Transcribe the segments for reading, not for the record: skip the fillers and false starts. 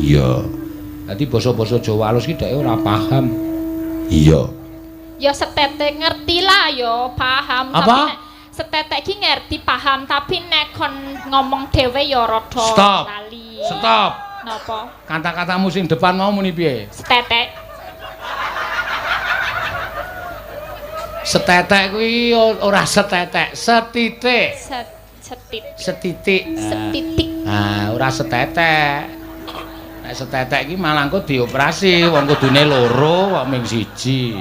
Iya. Dadi basa-basa Jawa alus ki dhek ora paham. Iya. Ya setetek ngerti lah ya, paham. Apa? Tapi nek setetek ki ngerti paham, tapi nek kon ngomong dhewe ya rada Stop. lali. Stop. Napa? Kata-katamu sing depan mau muni piye? Setetek. Setetek kuwi ora setetek, setitik. Setit. Setitik. Setitik. Ah, ora setetek. Nek setetek iki malah engko dioperasi, wong kudune loro kok ming siji.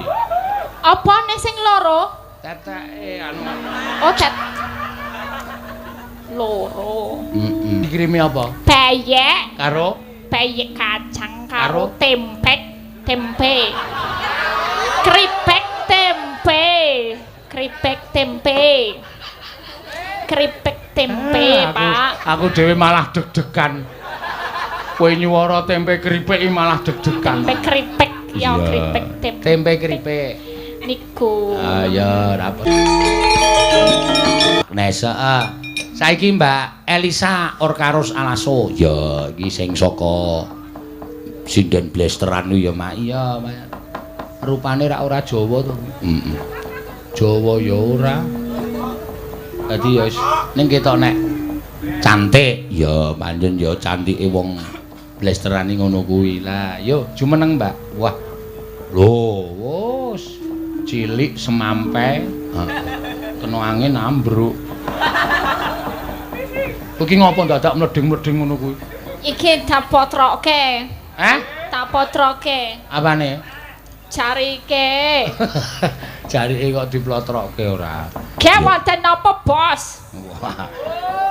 Apa nek sing loro? Teteke anu. Oh, tet. Loro. Heeh. Dikirimi apa? Peyek, Karo peyek kacang Karo? karo tempek, tempe. Kripek tempe. Kripek tempe. Kripek tempe, Pak. Aku dhewe malah deg-degan. Kowe nyuwara tempe keripik iki malah deg-degan. Tempe keripik, ya Iya. keripik tempe. Tempe keripik. Niku. Ah ya, ora apa. Nesa. Saiki Mbak Elisa Orkarus Alaso. Ya, iki sing saka sinden blesteran ya, Mak. Iya, Mak. Rupane rak ora Jawa to. Heeh. Jawa ya ora. Dadi ya wis ning ketok nek cantik. Ya, pancen ya cantike wong blesteran iki ngono kuwi. Lah, yo jumeneng, Mbak. Wah. Lho, wis cilik semampai. Heeh. Kena angin ambruk. Iki ngopo dadak mleding-mleding ngono kuwi? Iki tak potroke. Eh? Tak potroke. Apane? Jarike. Jarike kok diplotroke ora? Ge wonten napa, Bos? Wah.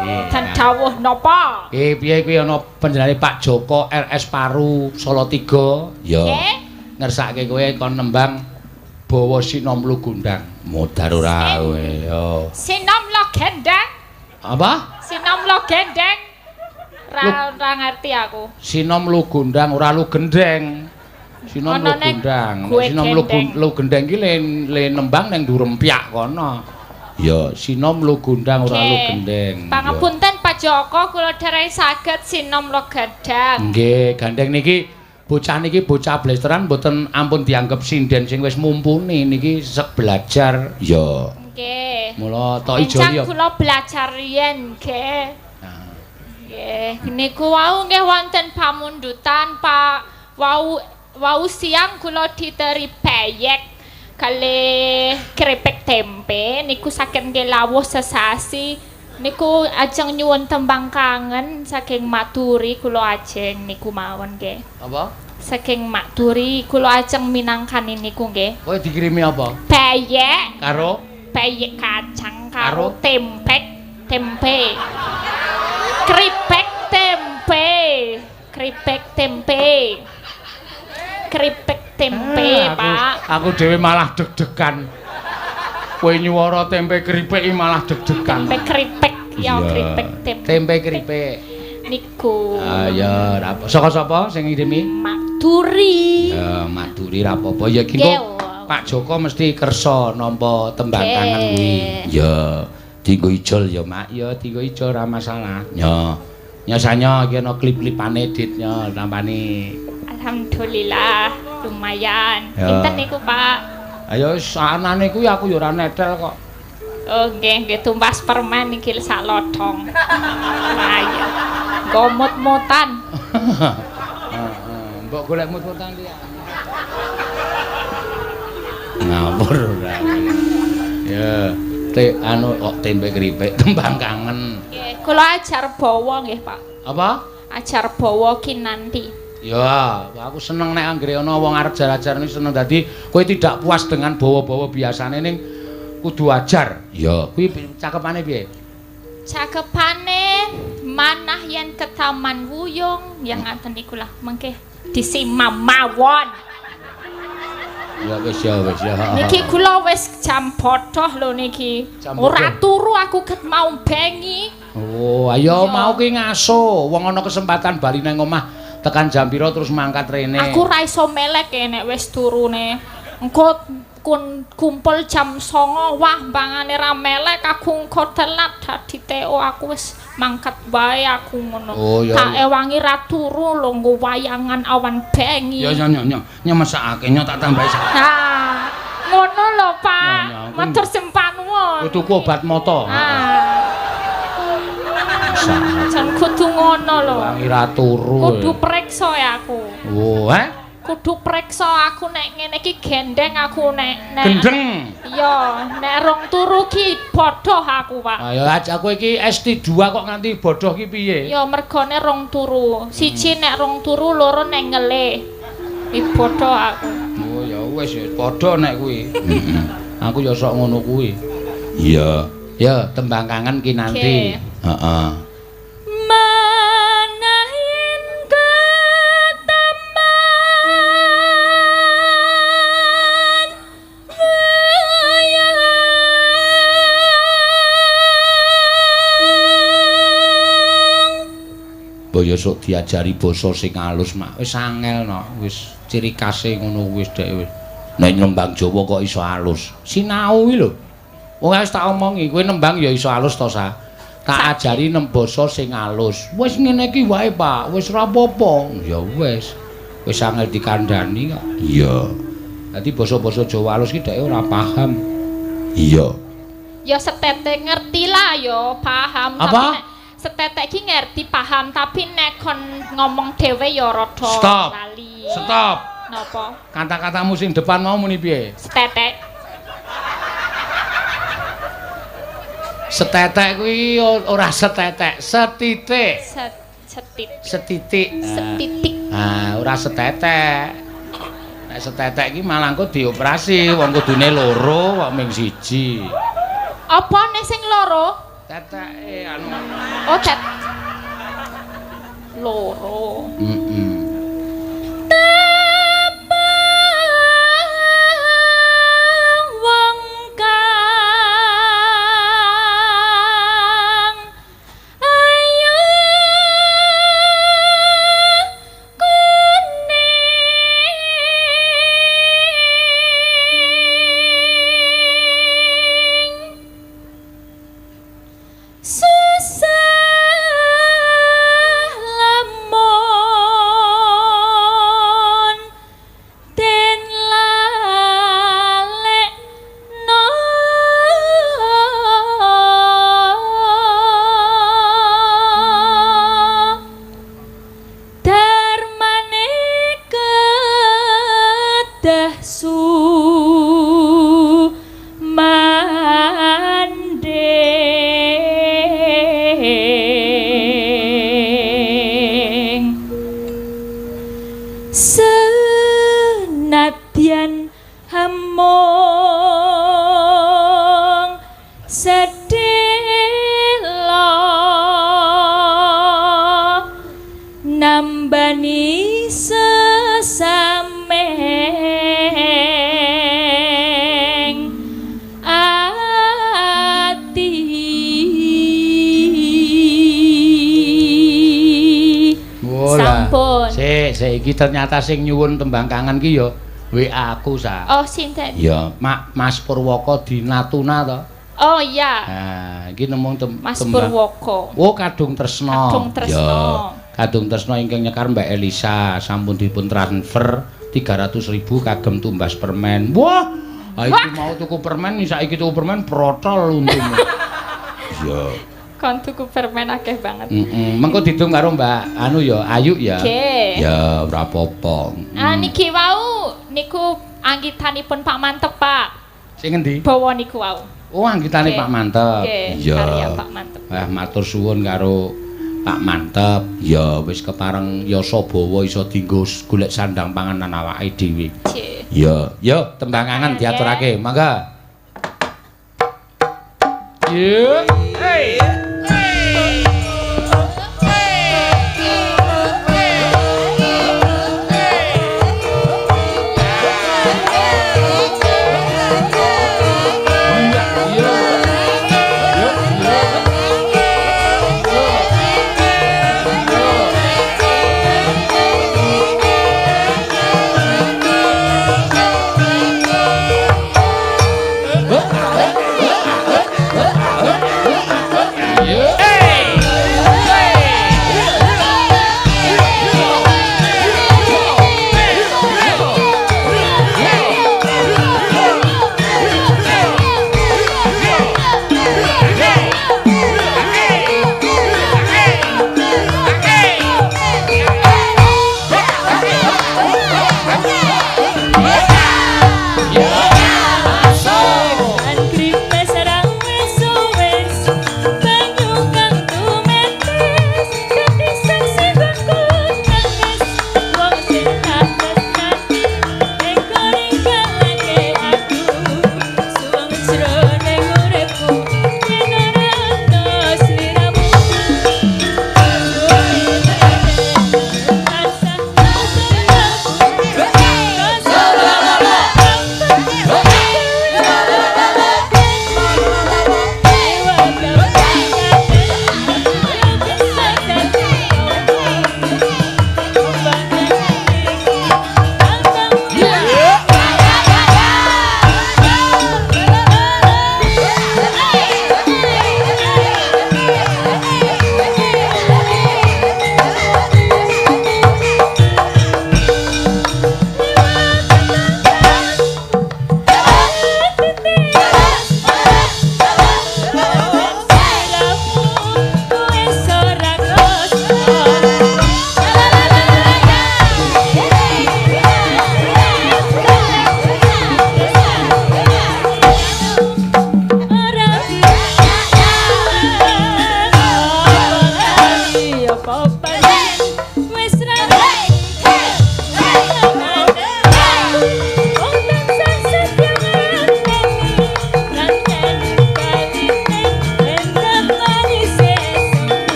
Wonten dawuh napa? Piye kuwi ana panjenengane Pak Joko RS Paru Solo 3. Ya. Nggih. Ngersake kowe kon nembang Bawa Sinom Lugundang. Modar ora kowe. Yo. Sinom lo gendeng. Apa? Sinom lo gendeng. Ra ngerti aku. Sinom Lugundang ora lu gendeng. Sinom Lugundang. Sinom Lugendeng ki le nembang ning Durempyak kono. Ya, Sinom Lugundang ora Lugendeng. Pangapunten Pak Joko, kula dereng saged Sinom Lugandang. Nggih, gandeng niki bocah niki bocah blesteran mboten ampun dianggep sinden sing wis mumpuni niki sek belajar. Ya. Nggih. Mula tok ijo ya. Kula belajar riyen nggih. Nggih, niku wau nggih wonten pamundutan Pak. Wau siang kula diteri peyek kalih keripik tempe niku saking nggih lawuh sesasi niku ajeng nyuwun tembang kangen saking Maduri kula ajeng niku mawon nggih. Apa? Saking Maduri kula ajeng minangkani niku nggih. Kowe dikirimi apa? Peyek karo peyek kacang karo tempek tempe. Keripik tempe. Keripik tempe. Keripik tempe, Pak. Aku dhewe malah deg-degan. Kowe nyuwara tempe keripik iki malah deg-degan. Tempe keripik, ya keripik tempe. Tempe keripik. Niku. Ah ya, ora apa. Saka sapa sing ngirimi? Maduri. Ya, Maduri ra apa-apa. Ya iki engko Pak Joko mesti kersa nampa tembang kangen kuwi. Ya, dienggo ijol ya, Mak. Ya, dienggo ijol ora masalah. Ya. Nyasanya iki ana klip-klipane ditnya tampane. Alhamdulillah, lumayan. Pinten niku, Pak? Ayo sanane kuwi aku ya ora netel kok. Oh, nggih, nggih tumbas permen iki sak lodhong. Ayo. Nggo mut-mutan. Heeh, mbok golek mut-mutan liya. Ngawur ora. Ya, te anu kok tempe keripik tembang kangen. Nggih, kula ajar bawa nggih, Pak. Apa? Ajar bawa kinanti. Ya, aku seneng nek anggere ana wong arep ajar-ajar seneng dadi kowe tidak puas dengan bawa-bawa biasane ning kudu ajar. Ya, kuwi cakepane piye? Cakepane manah yen ke Taman Wuyung, ya ngaten niku lah mengke disimam mawon. Ya wis ya wis ya. Niki kula wis jam bodoh lho niki. Ora turu aku ket mau bengi. Oh, ayo mau ki ngaso. Wong ana kesempatan bali nang omah tekan jam pira terus mangkat rene. Aku ra iso melek nek wis turune. Engko kun kumpul jam 09.00, wah bangane ra melek aku engko telat dadi TO aku wis mangkat wae aku ngono. Oh, ya, tak ewangi ra turu lho nggo wayangan awan bengi. Ya ya ya ya mesakake nyo tak tambahi sak. Ha. Ngono lho Pak. Matur sembah nuwun. Kudu tuku obat mata. Ah. Jan kudu ngono lho. Wangi ra turu. Kudu preksa ya aku. Oh, heh? Kudu preksa aku nek ngene iki gendeng aku nek gendeng. Iya, nek rong turu ki bodoh aku, Pak. Ayo aja aku iki ST2 kok nganti bodoh ki piye? Ya mergone rong turu. Siji nek rong turu, loro nek ngelih. Iki bodoh aku. Oh ya wis ya padha nek kuwi. Aku ya sok ngono kuwi. Iya. Ya tembang kangen ki nanti. Heeh. Ya sok diajari basa sing alus mak wis angel no wis ciri khase ngono wis dhek wis nek nembang Jawa kok iso alus sinau kuwi lho wong wis tak omongi kowe nembang ya iso alus to sa tak ajari nem basa sing alus wis ngene iki wae Pak wis ora apa-apa ya wis wis angel dikandhani kok iya dadi basa-basa Jawa alus ki dhek ora paham iya ya setetek ngerti lah ya paham apa? Tapi setetek ki ngerti paham tapi nek kon ngomong dhewe ya rada lali. Stop. Napa? Kata-katamu sing depan mau muni piye? Setetek. Setetek kuwi ora setetek, setitik. Setitik. Setitik. Setitik. Ah, ora setetek. Nek setetek iki malah engko dioperasi, wong kudune loro kok ming siji. Apa nek sing loro? Teteke anu. Oh, tet. Loro. Heeh. Tepang wong kang ayo kuning susah lamun den lalekno darmane kedah sumandhing senadyan hamung sedhela nambani sesameng ati. Sampun. Sik, sik iki ternyata sing nyuwun tembang kangen ki ya WA aku sa. Oh, sinten? Ya, Mak Mas Purwoko di Natuna to. Oh iya. Nah, iki nemu Mas Purwoko. Oh, Kadung Tresno. Kadung Tresno. Ya, Kadung Tresno ingkang nyekar Mbak Elisa sampun dipun transfer 300.000 kagem tumbas permen. Wah, iki mau tuku permen saiki tuku permen protol untung. Iya. Kon tuku permen akeh banget. Heeh. Mengko didung karo Mbak anu ya, Ayu ya. Oke. Ya, ora apa-apa. Ah niki wau niku anggitanipun Pak Mantep, Pak. Sing ngendi? Bawa niku wau. Oh, anggitane Pak Mantep. Iya. Karya Pak Mantep. Wah, matur suwun karo Pak Mantep. Ya wis kepareng yasa bawa iso dienggo golek sandang panganan awake dhewe. Ya, ya tembang kangen diaturake. Mangga. Yo. Hey.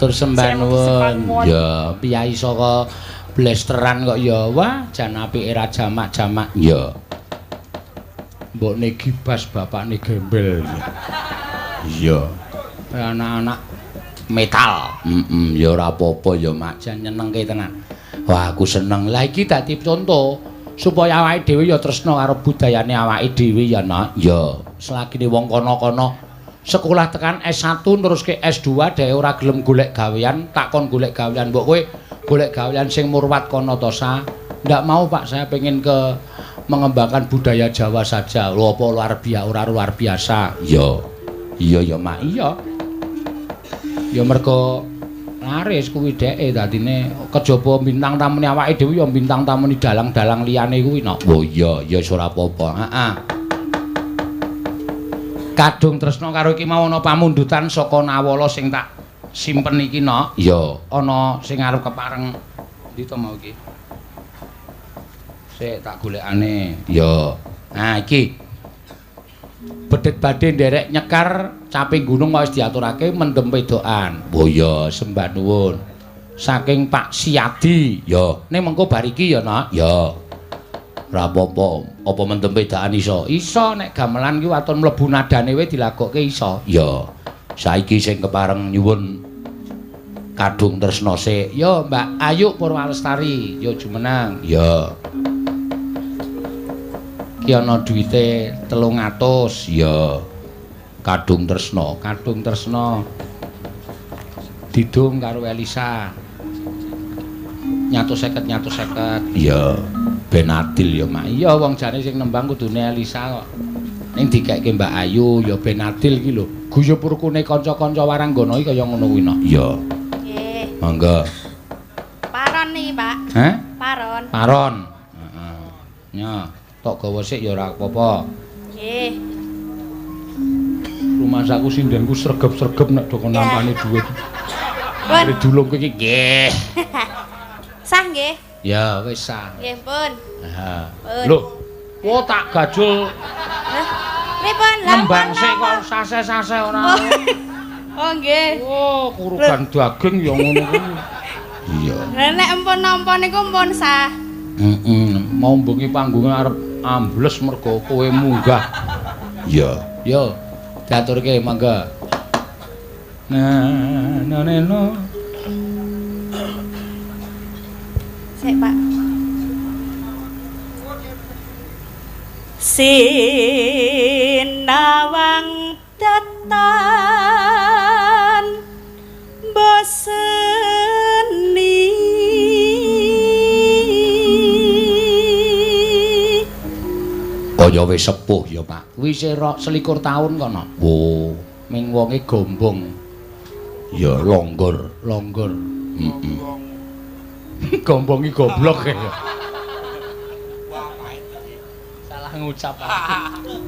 Matur sembah nuwun. Ya, piyai saka Blesteran kok ya. Wah, jan apike ra jamak-jamak. Ya. Mbokne gibas bapakne gembel. Iya. Anak-anak metal. Heeh, ya ora apa-apa ya, Mak. Jan nyenengke tenan. Wah, aku seneng. Lah iki dadi conto supaya awake dhewe ya tresna karo budayane awake dhewe ya, Nak. Ya, selagine wong kono-kono sekolah tekan S1 terus ke S2 dhewe ora gelem golek gawean, takon golek gawean. Mbok kowe golek gawean sing murwat kono to, Sa? Ndak mau, Pak, saya pengen ke mengembangkan budaya Jawa saja. Lho apa luar biasa, ora luar biasa. Iya. Iya ya, Mak. Iya. Ya mergo laris kuwi dheke dadine kejaba bintang tamune awake dhewe ya bintang tamune dalang-dalang liyane kuwi no. Oh iya, ya wis ora apa-apa. Heeh. Kadung tresna karo iki mau ana pamundutan saka Nawala sing tak simpen iki no. Iya, ana sing arep kepareng ndi to mau iki? Sik tak golekane. Iya. Nah iki. Bedhet badhe nderek nyekar caping gunung wis diaturake mendem wedokan. Oh iya, sembah nuwun. Saking Pak Siadi. Ya, ning mengko bar iki ya, Nak. Ya. Ora apa-apa. Apa mendem wedokan iso? Iso nek gamelan ki waton mlebu nadane wae dilagokke iso. Ya. Saiki sing kepareng nyuwun kadung tresna sik. Ya, Mbak Ayu Purwalestari. Ya jumeneng. Ya. Ki ana duwite 300. Ya. Kadung tresna, kadung tresna. Didung karo Elisa. 150 150. Iya. Ben adil ya, Mak. Iya, wong jane sing nembang kudune Elisa kok. Ning dikekke Mbak Ayu ya ben adil iki lho. Guyub rukune kanca-kanca waranggana iki kaya ngono kuwi no. Iya. Nggih. Monggo. Paron niki, Pak. Heh? Paron. Paron. Heeh. Nya, tok gawa sik ya ora apa-apa. Nggih. Rumasaku sindenku sregep-sregep nek do kon nampani dhuwit. Pun. Dulung kowe iki nggih. Sah nggih. Ya wis sah. Nggih, pun. Heeh. Pun. Lho, wo tak gajul. Lah, pripun? Lah nembang sik kok sase-sase ora. Oh nggih. Oh, kurugan daging ya ngono kuwi. Iya. Lah nek empun nampa niku empun sah. Heeh, mau mbengi panggunge arep ambles mergo kowe munggah. Iya. Yo, diaturke mangga. Nah, no no. Sik, Pak. Sinawang datan boseni kaya wis sepuh ya, Pak. Wis 22 taun kono. Oh, ming wonge gombong. Ya longgor, longgor. Heeh. Gombongi goblok ya. Salah ngucap aku.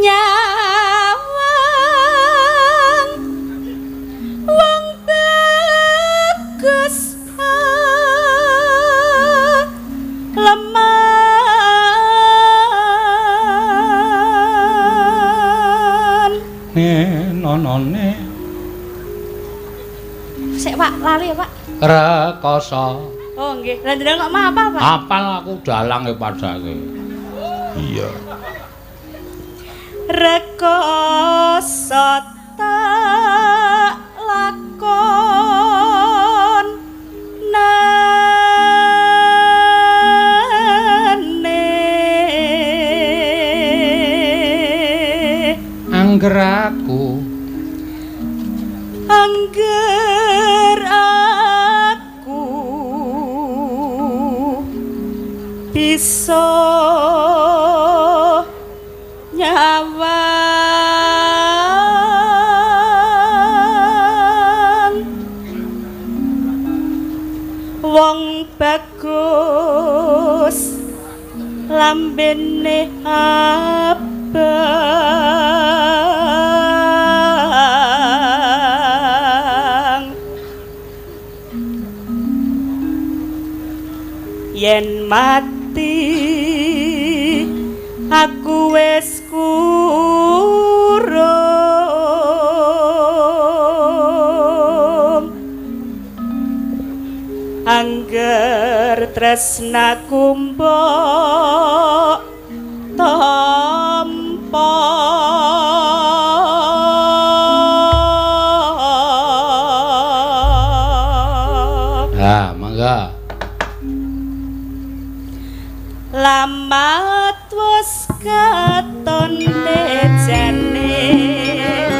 Nyawang wong bagus leman. Ne nonone. Sik Pak, lali ya Pak. Rekoso. Oh nggih. Lah jenengan kok mah apal, Pak? Apal aku dalang e padake. Iya. Rekoso tak lakon nane. Angger aku. Angger aku bisa nyawang wong bagus lambene abang yen mati aku wis kurung. Tresnaku mbok tampa. Ha, mangga. Lamat wis katon tejane yen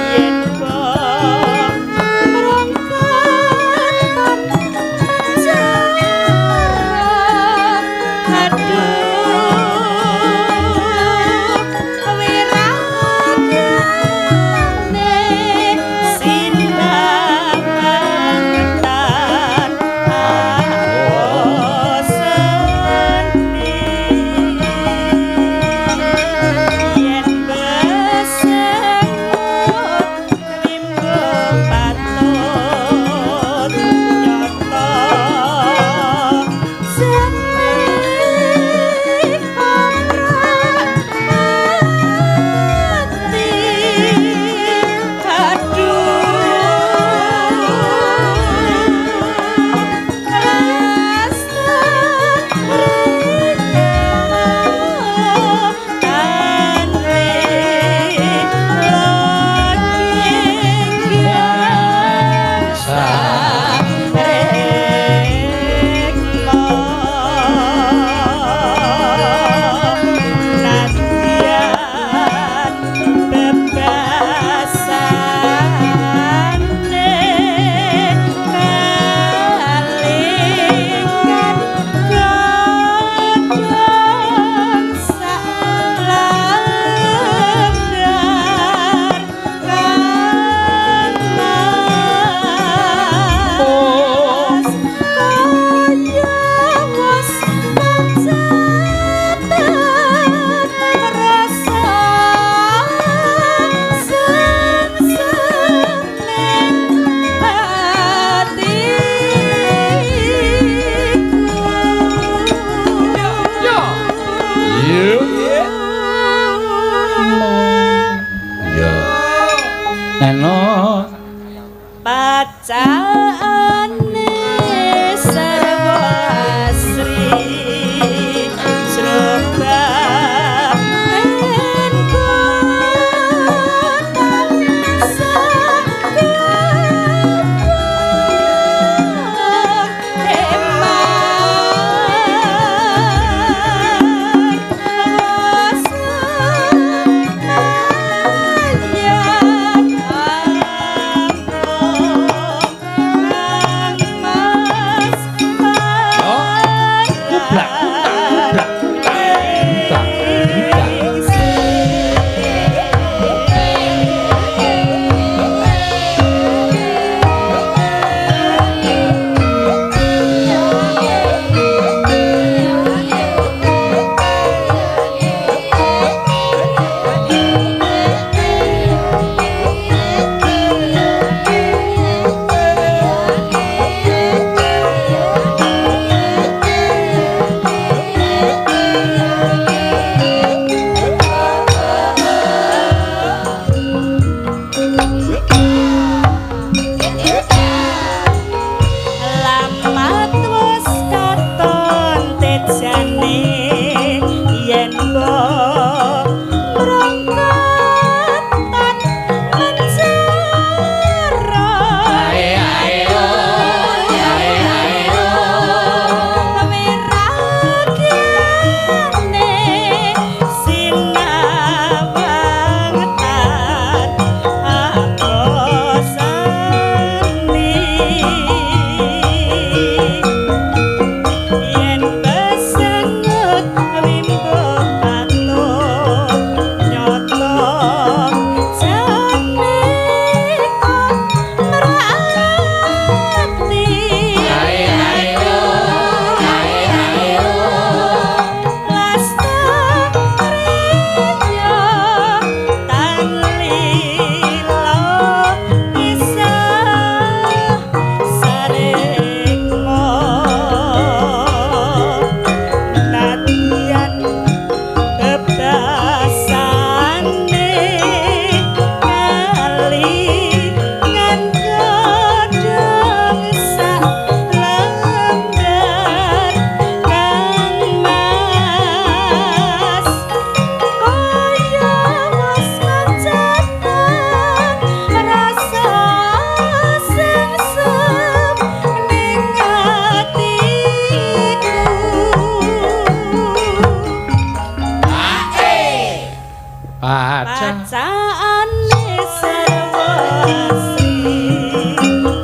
Paca. Pacaane sarwa asri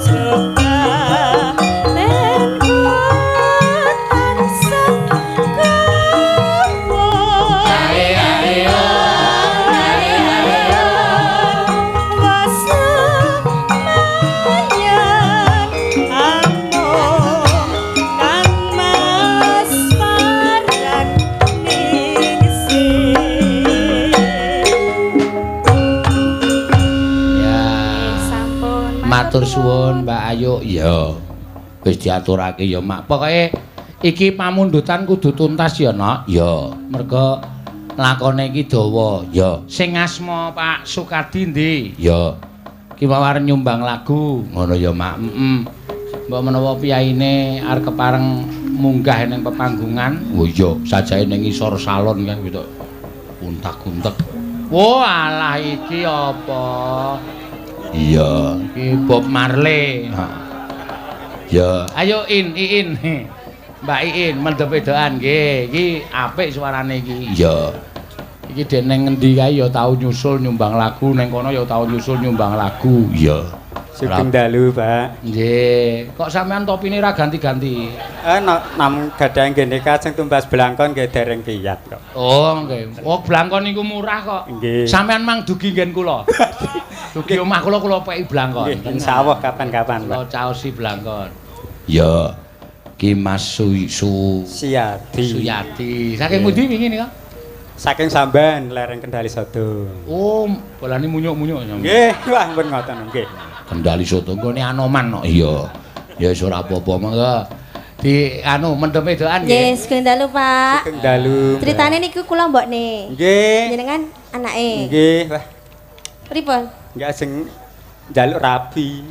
coba len tansah gawa Ae ae yo. Ae ae yo wasemayan among kang Mas Farhan ningsih. Ya. Sampun. Matur suwun Mbak Ayu. Iya. Wis diaturake ya, Mak. Pokoke iki pamundutan kudu tuntas ya, Nok. Ya, merga lakone iki dawa. Ya. Sing asma Pak Sukadi ndi? Ya. Ki mau arep nyumbang lagu. Ngono ya, Mak. Heeh. Mbok menawa piyaine arep kepareng munggah ning pepanggungan. Oh iya, sajae ning ngisor salon kan gitu. Untak-untek. Wah, alah iki apa? Iya, iki Bob Marley. Ya, ayo In, Iin. Mbak Iin mendem wedokan nggih. Iki apik suarane iki. Iya. Iki dek ning ngendi kae ya tau nyusul nyumbang lagu, ning kono ya tau nyusul nyumbang lagu. Iya. Sugeng dalu, Pak. Nggih. Kok sampean topine ra ganti-ganti? Namung gadah nggene kajeng tumbas blangkon nggih dereng kiyat kok. Oh, nggih. Oh, blangkon niku murah kok. Nggih. Sampean mang dugi nggen kula. Dugi omah kula kula peki blangkon. Nggih, insyaallah kapan-kapan, Kula Pak. caosi blangkon. Ya. Ki Mas Su Suyadi. Suyati. Saking pundi wingi nika? Saking Samban, lereng Kendali Soto. Oh, bolane munyuk-munyuk sampean. Nggih, wah pun ngoten nggih. Kendali Soto nggone Anoman kok. Iya. Ya wis ora apa-apa monggo. Di anu mendem wedokan Nggih, nggih. sugeng dalu, Pak. Sugeng dalu. Critane niku kula mbokne. Nggih. Jenengan anake. Nggih, wah Pripun? nggih ajeng njaluk rabi.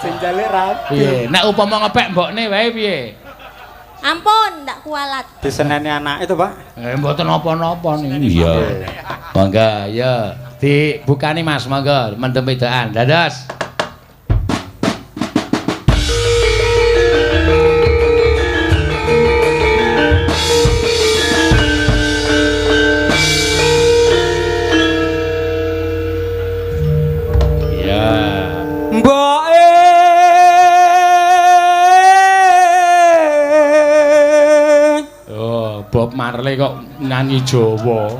Ajeng njaluk rabi. Piye? Nek upama ngepek mbokne wae piye? Ampun, ndak kualat. Diseneni anake to, Pak. Mboten napa-napa niku. Iya. Monggo, ya. Dibukani Mas, monggo mendem wedokan. Dados. Iya. Mboke Oh, Bob Marley kok nyanyi Jawa.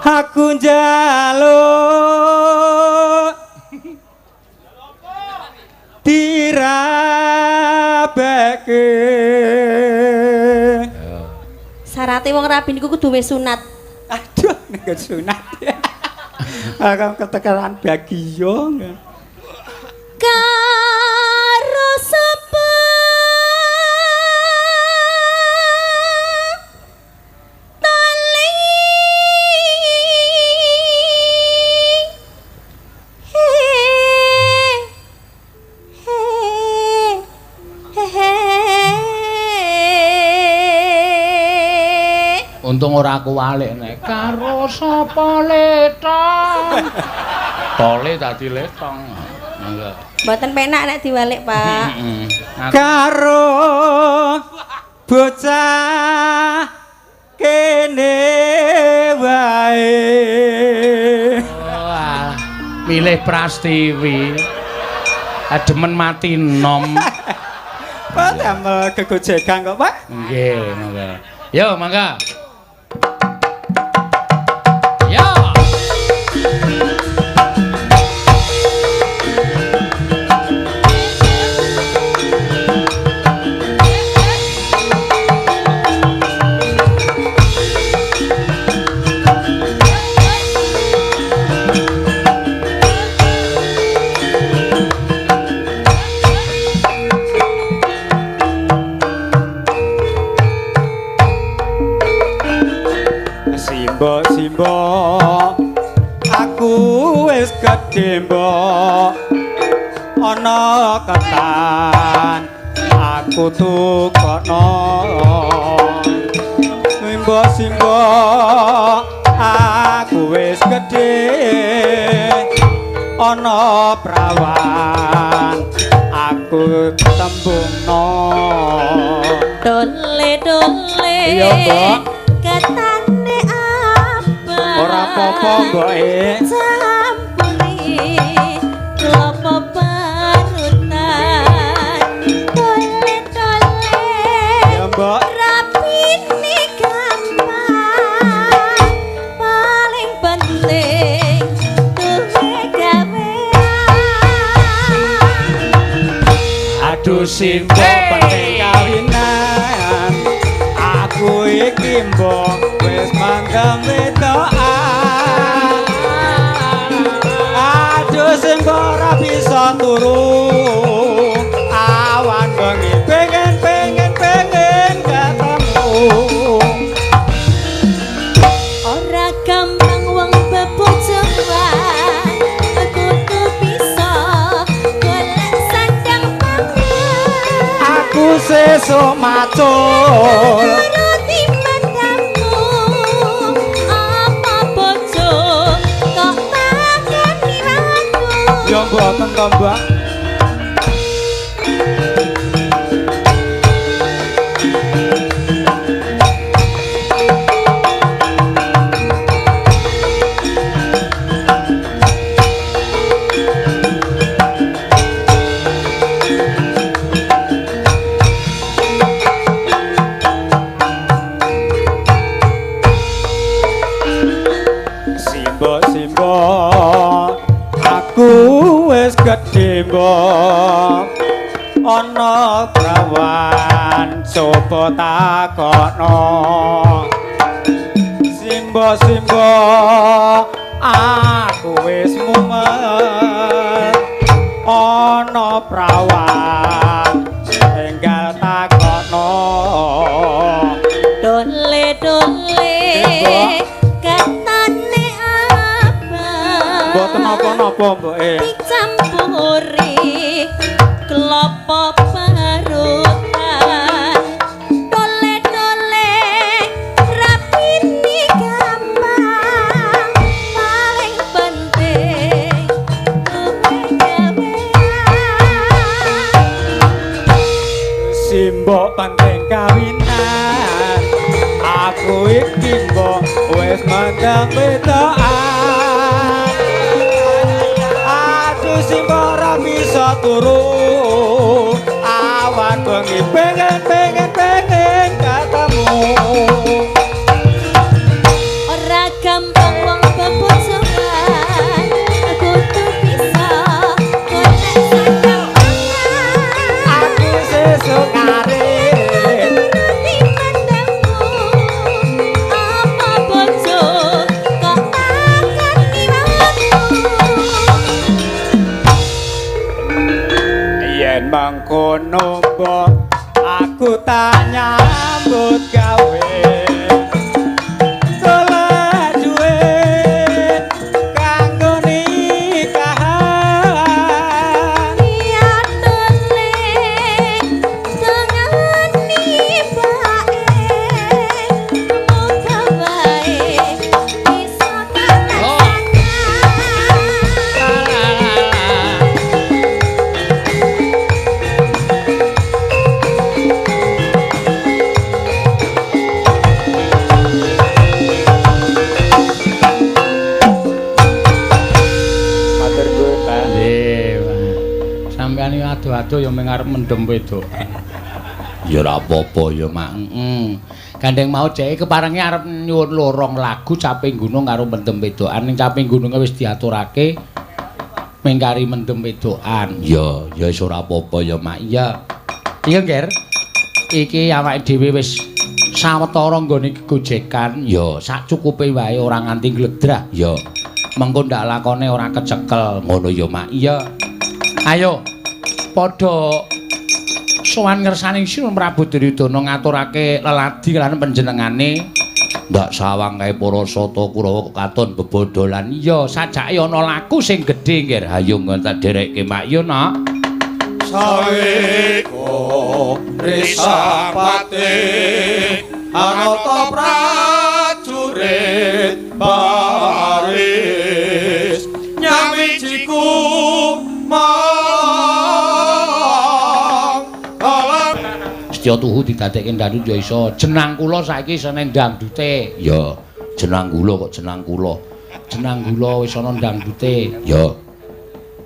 Aku njaluk dirabeke. Syarate wong rabi niku kudu wis sunat. Aduh, nek sunat. Aku ketekaran bagio. Karo sapa tali he he he he. Untung ora aku walik nek karo sapa letong. Tole dadi letong. Monggo. Mboten penak nek diwalik, Pak. Heeh. Karo bocah kene wae. Wah, milih Prastiwi. Ademen mati nom. Pak damel gegojekan kok, Pak. Nggih, monggo. Yo, mangga. Yo. Simbo simbo aku wis gedhe mbok ana ketan aku tukokno. Simbo simbo aku wis gedhe ana prawan aku tembungno. Dole dole. Iya, Mbok. Ketane abang. Ora apa-apa, mboke. Campuri klopo parutan. Tole-tole. Ya, Mbok. Rapine gampang. Paling penting duwe gawean. Aduh simbok penting kawinan. Aku iki mbok wis mangkem wedokan. Aduh simbok ora bisa turu. Awan bengi pengen pengen pengen ketemu. Ora gampang wong bebojoan, kudu bisa golek sandang pangan. Aku sesuk macul. Nuruti matamu, apa bojo kok takoni aku. Ya mboten to, Mbak. Simbo simbo aku wis gedhe mbok ana prawan coba takono. Simbo simbo aku wis mumet ana prawan enggal takono. Dole dole katane apa? Mboten napa-napa mboke. Dicampuri klopo parutan. Dole dole rapine gampang. Paling penting duwe gawean. Simbok penting kawinan. Aku iki mbok wis mendem wedokan. Aduh simbok ora bisa turu. Awan bengi pengen pengen pengen ketemu. Ora gampang wong bebojoan, kudu bisa golek sandang pangan. Aku sesuk ngarit. Nuruti matamu, apa bojo kok takoni aku. Yen mangkono mbok aku tak nyambut gawe. Golek duit kanggo nikahan. Ya tole dongane bae, muga wae bisa kalaksanan. Matur nuwun, Pak. Nggih, Pak. Sampeyan iki ado-ado ya mung arep mendem wedokan. Ya ora apa-apa ya, Mak. Heeh. Gandeng mau dheke keparenge arep nyuwun lorong lagu Caping Gunung karo mendem wedokan. Ning Caping Gununge wis diaturake mengkari mendem wedokan. Ya, ya wis ora apa-apa ya, Mak. Iya. Iya, Nger. Iki awake dhewe wis sawetara nggone gegojekan. Ya, sak cukupe wae ora nganti gledrah. Ya. Mengko ndak lakone ora kecekel. Ngono ya, Mak. Iya. Ayo padha sowan ngersaning Sinuwun Prabu Duryudana ngaturake leladi lan panjenengane. Ndak sawang kae para sata Kurawa katon bebodolan. Iya, sajake ana laku sing gedhe, Nggir. Hayo tak derekke, Mak. Yo, Nak. Saweka risapate anata prajurit baris nyamijiku mang alam. Setya tuhu didadekke dangdut ya iso. Jenang kula saiki isih dangdute. Ya, Jenang gula kok jenang kula. Jenang gula wis ana dangdute. Ya.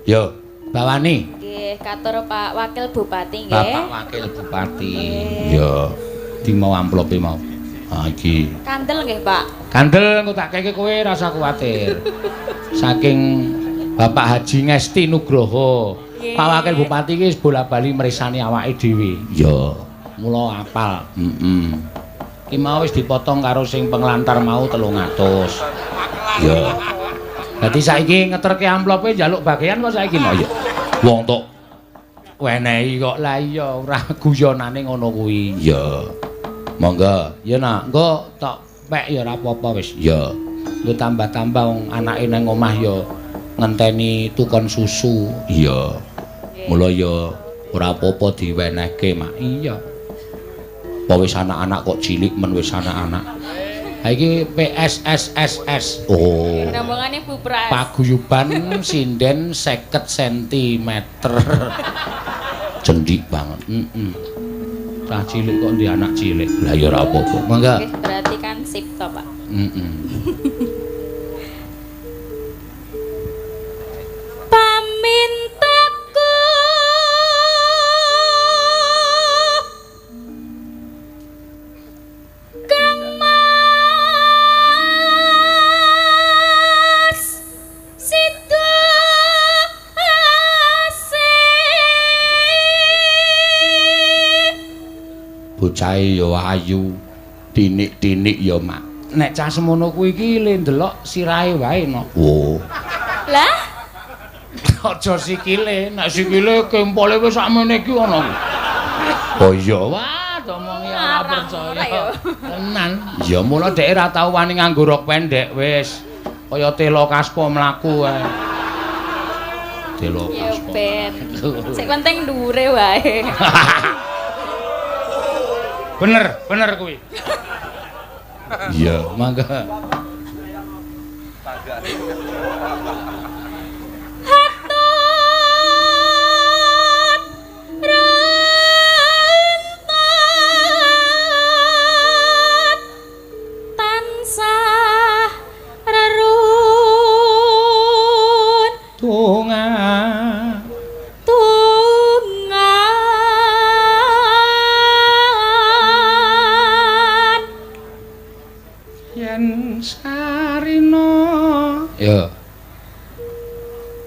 Ya, bawani. Nggih, katur Pak Wakil Bupati nggih. Bapak Wakil Bupati. Ya. Di mau amplope mau. Ha iki. Kandel nggih, Pak. Kandel engko tak keke kowe rasa kuwatir. Saking Bapak Haji Ngesti Nugroho. Nggih. Pak Wakil Bupati iki wis bola-bali mresani awake dhewe. Ya, mula apal. Heeh. Ki mau wis dipotong karo sing penglantar mau 300. Ya. Dadi saiki ngeterke amplope njaluk bagian kok saiki no ya. Wong tok wenehi kok. Lah iya ora guyonane ngono kuwi. Ya. Monggo. Ya nak, engko tok pek ya ora apa-apa wis. Ya. Engko tambah-tambah wong anake nang omah ya ngenteni tukon susu. Iya. Mula ya ora apa-apa diwenehke, Mak. Iya. Apa wis anak-anak kok cilik men wis anak-anak. Ha iki PSSSS. Oh. Rombongane Bu Pras. Paguyuban sinden 50 cm. Cendik banget. Heeh. Cah cilik kok ndi anak cilik. Lah ya ora apa-apa. Mangga. Nggih, berarti kan sip to, Pak. Heeh. Pamintaku Kang Mas Sido Asih. Bocahe ya ayu, tinik-tinik ya, Mak. Nek cah semono kuwi iki le ndelok sirahe wae no. Oh. Lah, Aja sikile, nek sikile kempole wis sakmene iki ana. Oh iya, wah, domongi ora percaya. Tenan. Ya mula dhek ora tau wani nganggo rok pendek wis. Kaya telo kaspa mlaku wae. Telo ya kaspa. ben. Sing penting dhuwure wae. Bener, bener kuwi. Iya, mangga. Hatut rentat tansah rerun Tunga. Tungan Yen sarina. Ya.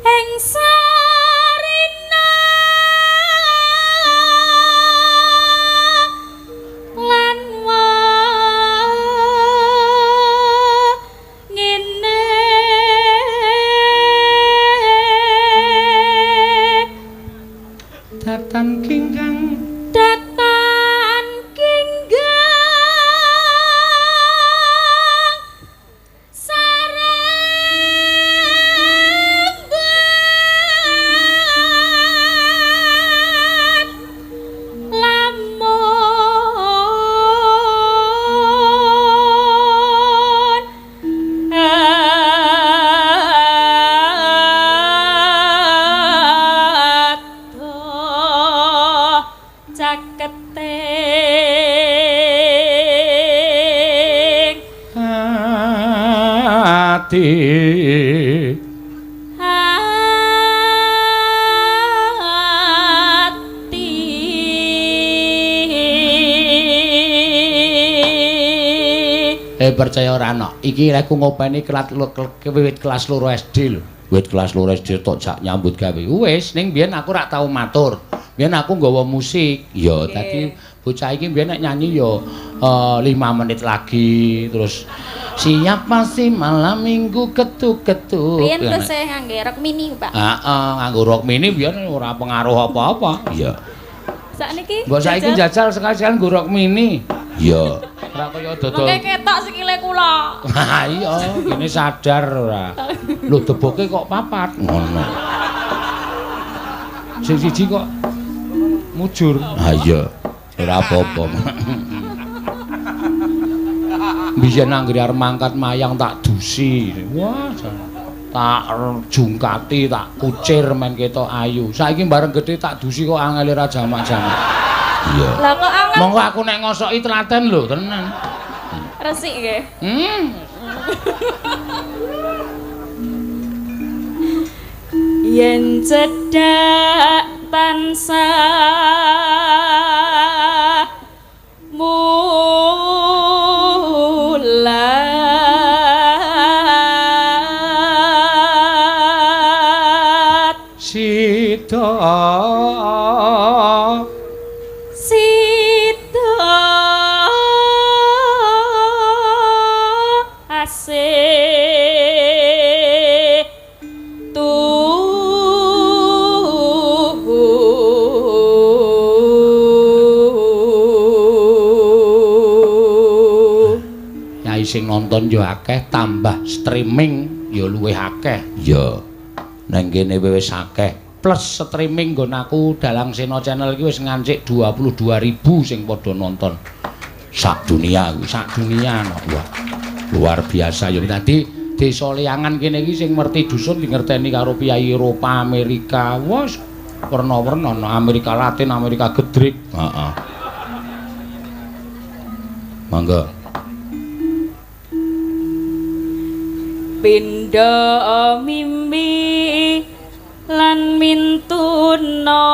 Ing sarina lan wangine Datan kingkang datan kinggang sarenggan lamun adoh caketing ati. Hati. Percaya ora ana. Iki aku ngopeni wiwit kelas 2 SD lho. Wiwit kelas 2 SD tok jak nyambut gawe. Wis ning biyen aku rak tau matur. Biyen aku nggawa musik. Ya, dadi bocah iki biyen nek nyanyi ya 5 menit lagi terus siapa sih malam minggu ketuk-ketuk. Riyen tesih ngangge rok mini, Pak. Heeh, nganggo rok mini biyen ora pengaruh apa-apa. Iya. Sakniki Mbok saiki jajal sekali-sekali nggo rok mini. Iya. Ora kaya dodol. Mengke ketok sikile kula. Ha iya, kene sadar ora. Lho deboke kok papat ngono. Sing siji kok mujur. Ha iya, ora apa-apa. Biyen anggere arep mangkat mayang tak dusi. Wah, tak jungkati, tak kucir men ketok ayu. Saiki bareng gedhe tak dusi kok angele ra jamak-jamak. Iya. Lah kok angel Monggo aku nek ngosoki telaten lho, tenan. resik nggih. Yen cedhak tansah mulat sida sida asih sing nonton yo akeh, tambah streaming yo luwih akeh. Ya. Nang kene wis akeh. Plus streaming nggon aku Dalang Sena Channel iki wis ngancik 22.000 sing padha nonton. Sak dunia kuwi, sak dunia no. Wah. Luar biasa yo. Dadi desa Liyangan kene iki sing ngerti dusun dingerteni karo piyai Eropa, Amerika. Wes werna-werna no. Amerika Latin, Amerika Gedrik. Heeh. Monggo. Pindha mimpi lan mintuna.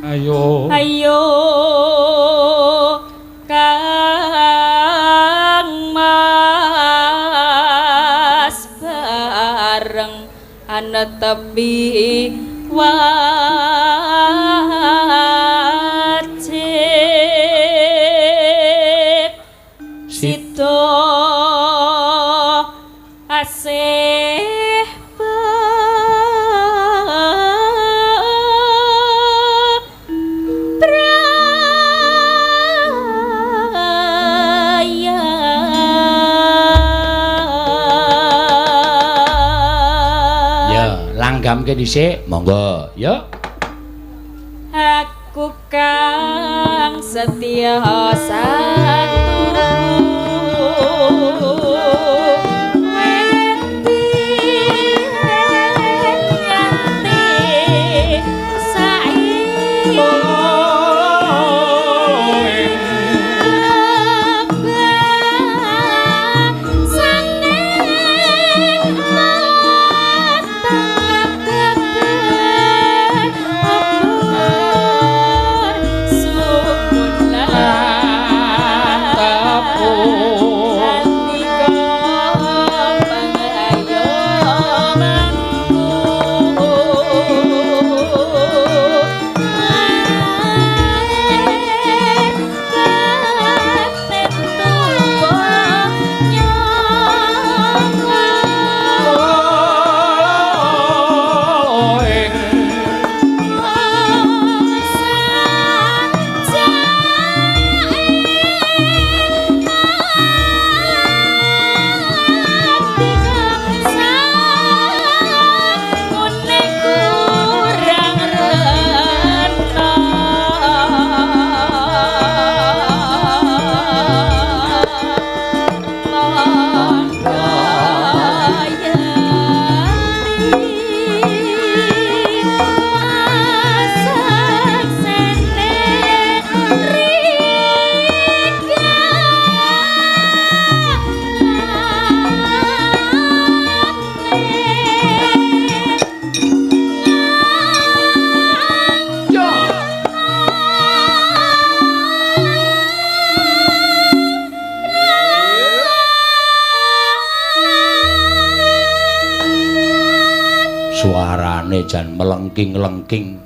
Ayo. Ayo Kang Mas bareng anetepi wajib sida asih praya. Ya, langgamke dhisik, monggo. Ya. Aku kang setia satu Suarane jan melengking-lengking.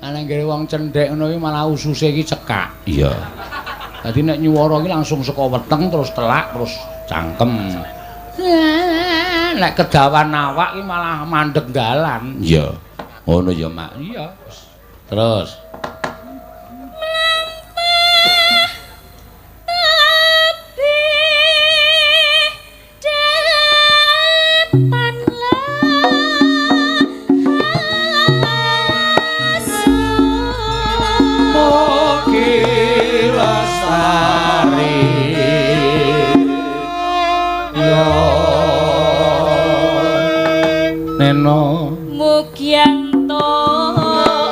Ana nggone wong cendhek ngono iki malah ususe iki cekak. Iya. Dadi nek nyuwara iki langsung saka weteng terus telak terus cangkem. Nek kedawan awak iki malah mandeg dalan. Iya. Ngono ya, Mak. Iya. Terus Neno Mugianto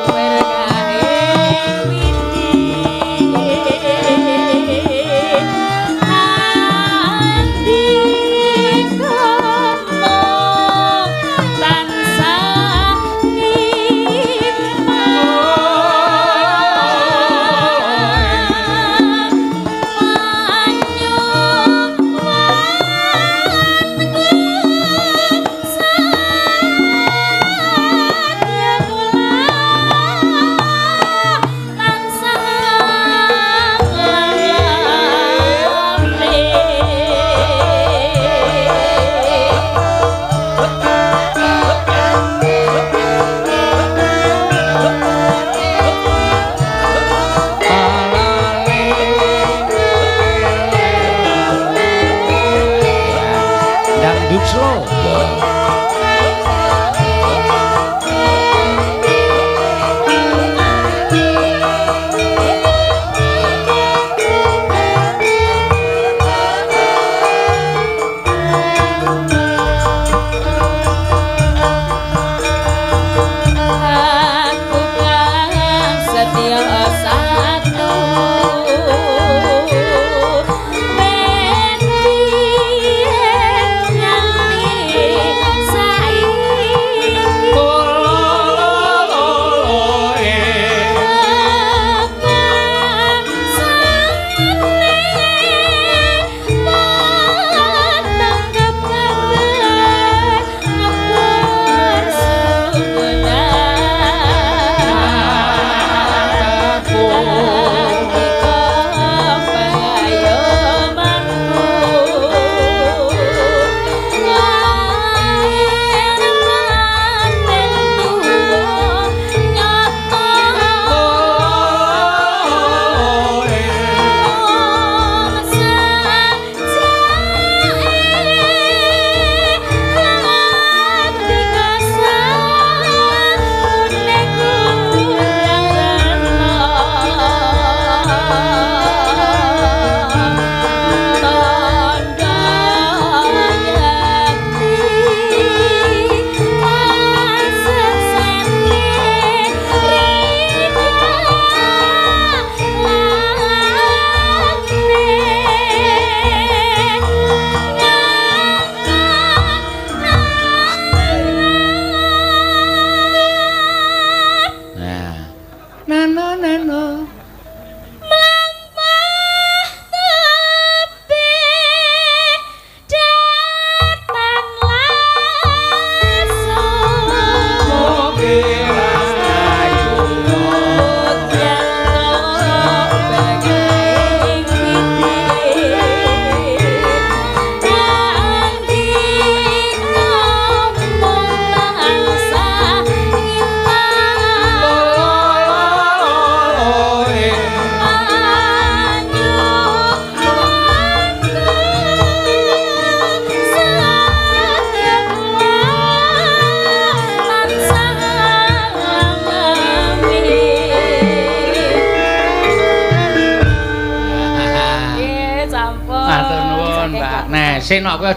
berkahe widi. Nah, sik nok kowe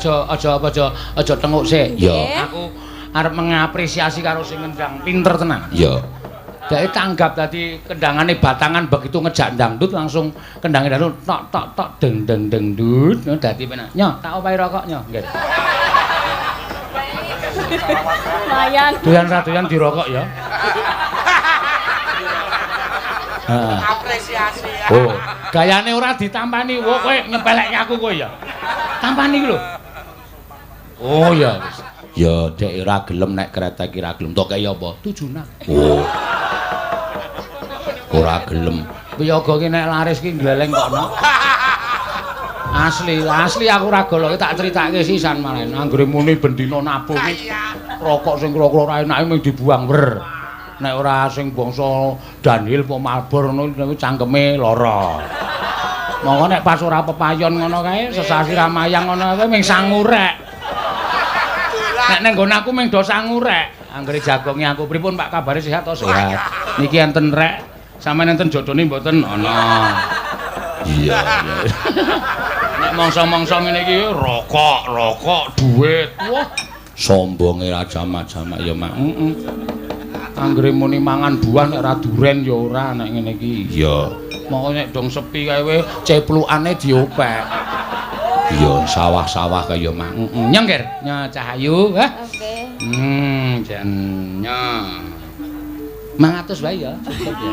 aja tenguk sik. Nggih. Aku arep mengapresiasi karo sing ngendang pinter tenan. Iya. Dek tanggap dadi kendangane batangan begitu ngejak dangdut langsung kendange dangdut tok tok tok deng deng deng dut ngono dadi penak. Nyo, tak opahi rokok nyo. Nggih. Lumayan. Doyan ra doyan dirokok ya. Heeh. Apresiasi. Oh, gayane ora ditampani. Wo kowe nyepelekke aku kowe ya. Tampani iki lho. Oh ya wis. Ya dek ora gelem nek kretek ora gelem. Tok kaya apa? Tujunan. Oh. Ora gelem. Piyaga ki nek laris ki gleleng kono. Asli, asli aku ora golok tak critake sisan malah. Anggere muni bendina nabuh ki rokok sing kira-kira ora enake mung dibuang wer. Nek ora sing bangsa Dunhill apa Marlboro ngono cangkeme lara. Monggo nek pas ora pepayon ngono kae sesasi ramayang ngono kae mung sangu rek. Nek ning nggon aku mung do sangu rek. Anggere jagonge aku pripun Pak kabare sehat to sehat. Niki enten rek, sampeyan enten jodone mboten ana. Iya, iya. Nek mangsa-mangsa ngene iki rokok, rokok, duit. Wah, sombonge ra jamak-jamak ya Mak. Heeh. Anggere muni mangan buah nek ora duren ya ora nek ngene iki. Iya. Mongko nek dong sepi kae we ceplukane diopek. Iya, sawah-sawah kaya Mak. Heeh. Nyong, Ger. Nyo Cahayu, hah? Oke. Jan nyo. 500 wae ya, cukup ya.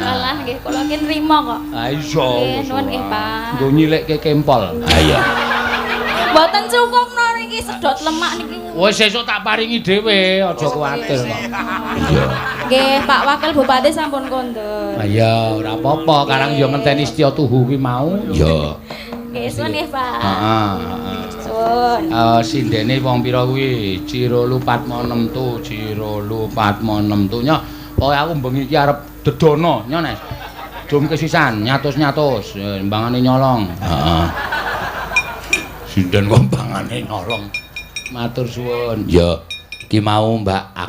Alah nggih kula ki nrimo kok. Ah iya. Nggih, nuwun nggih, Pak. Nggo nyilikke kempol. Ah iya. Mboten cukup no niki sedot lemak niki. Wis sesuk tak paringi dhewe, aja kuwatir kok. Iya. Nggih, Pak Wakil Bupati sampun kondur. Ah iya, ora apa-apa, karang ya ngenteni setya tuhu kuwi mau. Iya. Nggih, suwun nggih, Pak. Heeh, heeh. Suwun. Sindene wong pira kuwi? Cirolu Patmo 6 tu, Cirolu Patmo 6 tu. Nyoh, pokoke aku bengi iki arep dedono, nyoh Nes. Dumke sisan, nyatus-nyatus, mbangane nyolong. Heeh. Sinden kok mbangane nyolong. Matur suwun. Ya, iki mau Mbak.